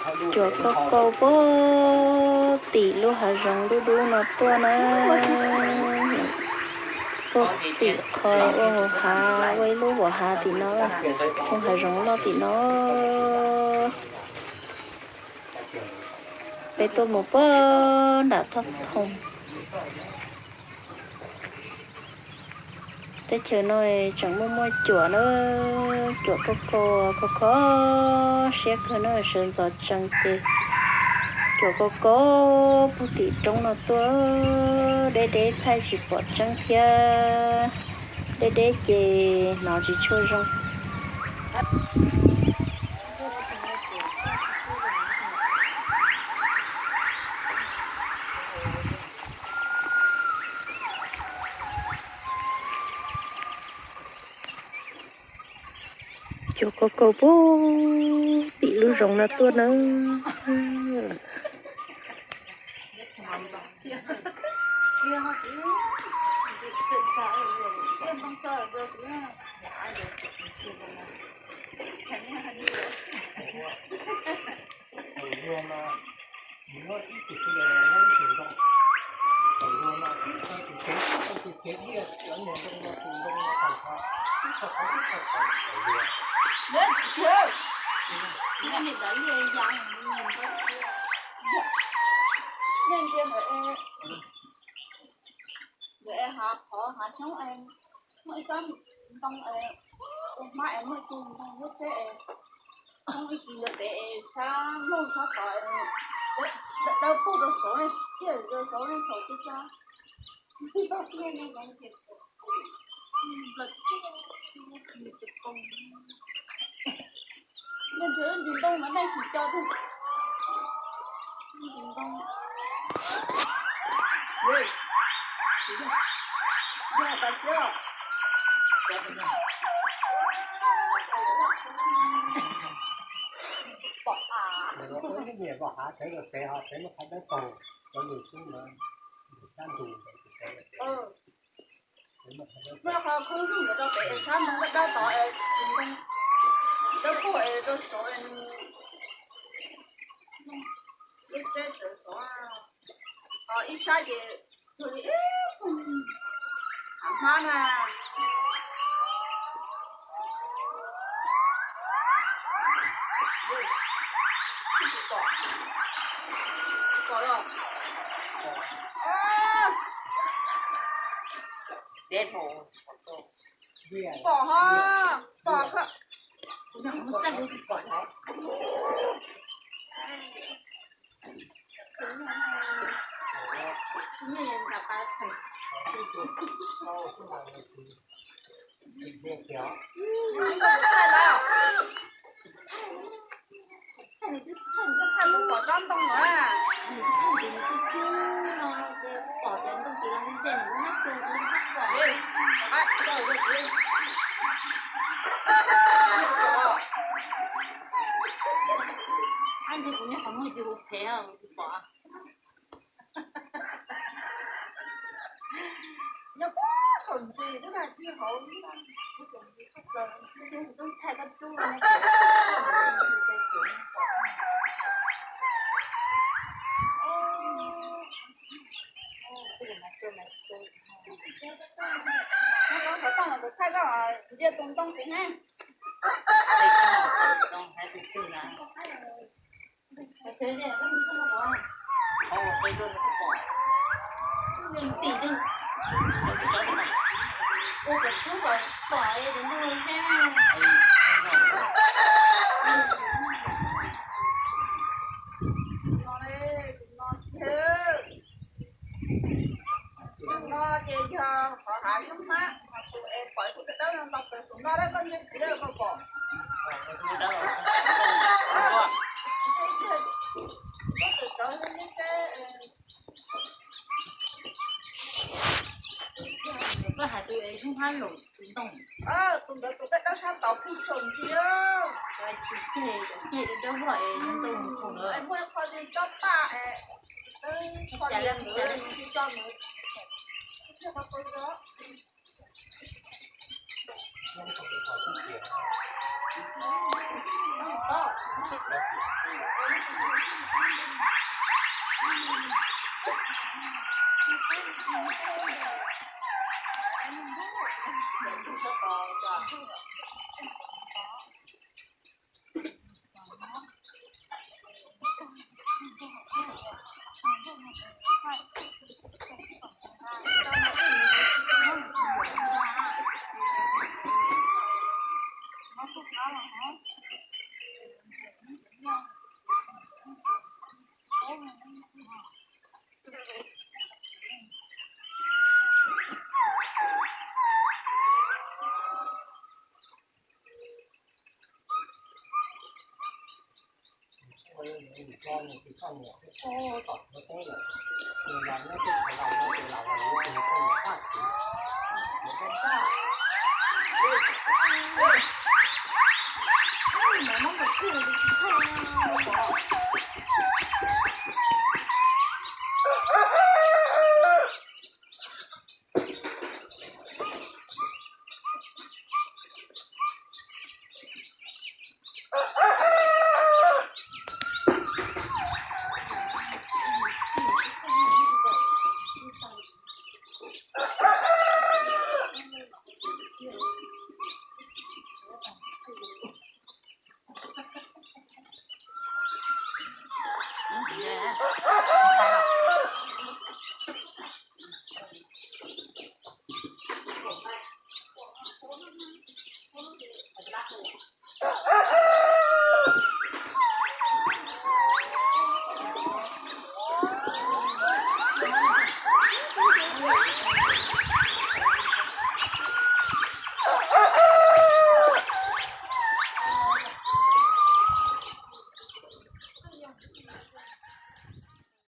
Cuam kauj kauj puag tim lub hav zoov dub dub no tuaj na. Puag tim qhov ua hauv hav, ua ib lub hauv hav tim no, lub hav zoov loj tim no. Peb tuaj mus puag nram Thoj Thoo. Teb chaws no tseem muaj muaj cuam na, cuam kauj kauj kho kho siab kawg na, sawv ntxov tsees ces cuam kauj kauj puag tim roob no tuaj, deb deb thaij tsis pom tseeb thiab, deb deb ces hnov tsis tshua zoo. Cuam kauj kauj puag tim lub zoov no tuaj na. Nkawd es hav qhov hav xyoob es muaj ib tsob ntoo es ua hmab es muaj ib tug ntoo lub teb es xyoob ib kis ntawd pem es sab laug sab tod es dawb paug rau saud ne, tiaj rau saud ne, thaum twg tso. Ntsis ntoo mas nej tsis co tus. Ntsis ntoo. Yog tas siab. Pom a. Nyiam pom hav, pem los pem ho pem muab qhov dawb paug, cov lus xwb mas sab ntug. Muaj qhov khoob ntug ntawd rau pem es sab ntoo dawb dawb tod es, dawb paug es rau saud es, lub teb tawv tod, ho ib sab ces tug li ib tug hav hmab na. Tsis pom, tsis pom los. Pom ho, pom. Pom tsob ntoo lawm. Ab, ntshe kuv nyob qhov muag ces kuv phem, kuv tsis pom. Nyob puag saum ntses, lub hais tiag hauv, lub hais tiag tshaj plaws, thaij koj tub no. Nyob rau xov tooj los kuv thaij koj ntsia tus ntoo tim na. Tus no ces yog qhov hav xyoob hmab, tus es pom tus dawb dawb no ntau kawg, tus no dawb koj nce txiv dawb koj pom. Koj hais tus es xyoob hmab laus tus ntoo. Tus ntawd tus dawb dawb sab tod kuj tsaus ntsia. Tus ceg, tus ceg dawb dawb es ntoo mus thaum ntawd. Muaj qhov li tsob paj es, qhov li ntawd tsis tso ntawd. Mov no npaum twg los tsis txhob